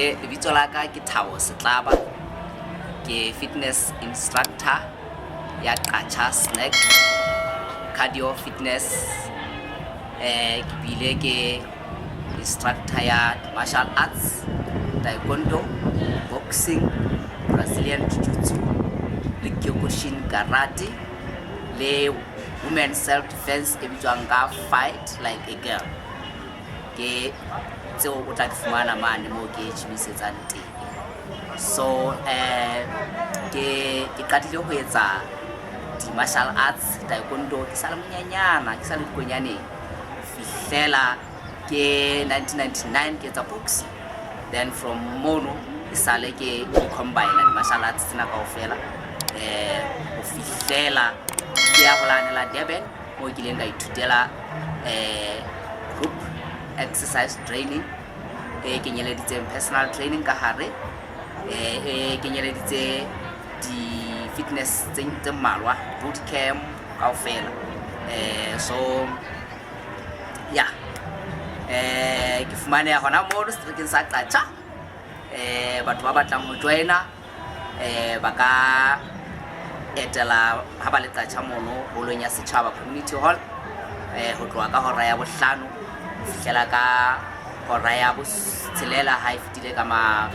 Ke lebitso la ka ke Thabo Setlaba. Ke fitness instructor ya Qacha Snack Cardio Fitness. Ke bile ke instructor ya martial arts, taekwondo, boxing, Brazilian Jiu-Jitsu le Kyokushin Karate le women self defense e bitswang ka Fight Like a Girl. Ke tseo o tla di fumana mane moo ke tjhemisetsang teng. So ke qadile ho etsa di-martial arts, taekwondo, ke sa le monyenyana, ke sa le dikonyaneng, fihlela ke 1999 ke etsa boxing. Then from mono e sale ke combine di-martial arts tsena kaofela ho fihlela ke ya ho lanela Durban, moo ke ileng ka ithutela group exercise training e kenyeleditseng personal training ka hare, e kenyeleditse di-fitness tse mmalwa, boot camp kaofela. So ya, ke fumaneha hona mono seterekeng sa Qacha. Batho ba batlang ho joina ba ka etela ha ba le Qacha mono holong ya setjhaba, community hall, ho tloha ka hora ya 5 ho fihlela ka hora ya 6 ha e fetile ka 30.